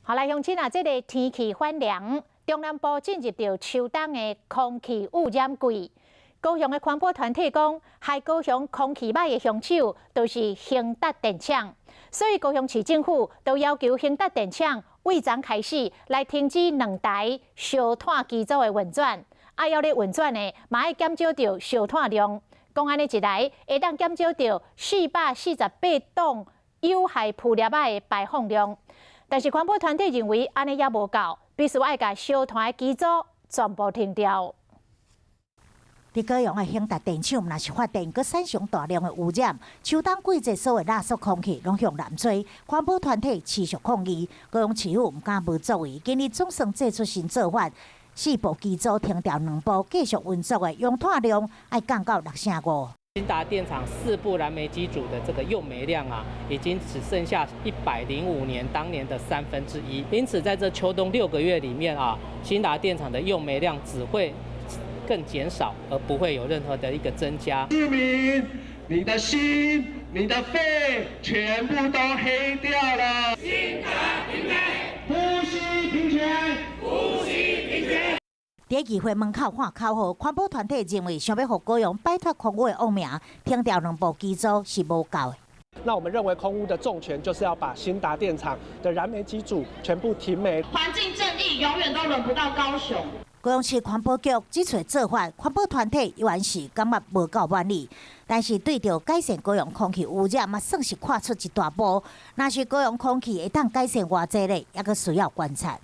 好來，鄉親啊，這个天氣反涼，中南部進入著秋冬的空氣污染季。高雄的環保團體講，害高雄空氣䆀的兇手就是興達電廠，所以高雄市政府都要求興達電廠對昨開始來停止兩台燒炭機組的運轉，啊，猶咧運轉的嘛愛減少著燒炭量。講按呢一來，會當減少著448噸有害氟粒仔的排放量。但是環保團體認為按呢猶無夠，必須愛共燒炭的機組全部停掉。佇高雄的興達電廠，若是發電，閣產生大量的污染。秋冬季節所有垃圾空氣攏向南吹，環保團體持續抗議，高雄市府毋敢無作為，今日總算祭出新做法，四部機組停掉兩部，繼續運作的用炭量愛降到6成5。興達電廠四部燃煤機組的這個用煤量啊，已經只剩下105年當年的1/3。因此，在這秋冬6個月裡面啊，興達電廠的用煤量只會更減少，而不會有任何的一個增加。市民，你的心、你的肺全部都黑掉了。興達停煤，呼吸平權，呼吸平權。佇議會門口喊口號，環保團體認為，想欲予高雄擺脫空污的惡名，停掉兩部機組是無夠的。那我們認為空污的重拳就是要把興達電廠的燃煤機組全部停煤。環境正義永遠都輪不到高雄。高雄市環保局這次做法，環保團體依然是感覺無夠滿意，但是對著改善高雄空氣污染嘛，算是跨出一大步。若是高雄空氣會當改善偌濟咧，猶閣需要觀察。